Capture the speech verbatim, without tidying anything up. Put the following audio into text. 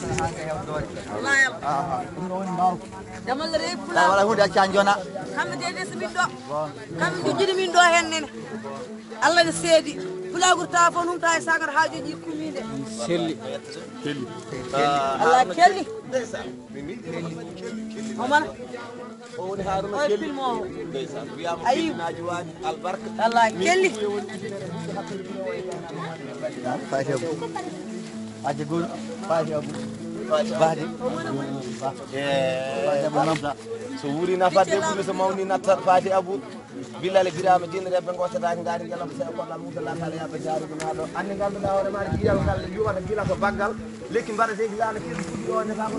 Wallahi Allah. Aha, ɗum ɗo woni mbaaw. Damal rewi pulaar. Wala hunde acca jona. Kamɓe de des min ɗo. Kamɓe jujjini min ɗo hen nene. Allah ne seedi. Pulaagu ta fof numta e sagar haajuji kuminde. Selli. Selli. Allah kelli. Omar. Woni Haruna Kelli. Ndeysaan, wiyaama Kelli na juwaani albarka. Allah kelli. Fati Abu. Aje gol. Fati Abu. Fati Abu. Bahdi. Eh. Fati Abu Namsa. So wuuri nafa debbo, so mawni natta Fati Abu. Billale Birama Jini rebbe ngo setaaki ngaari ngela ko sewa kolla Musa la kala yabbe jaari ko naado. Ande ngannduɗaa hoore maare jiyal ngal yuwata gila ko baggal. Lekki mbaɗa seydi laana kiri fuɗi o ne ka ko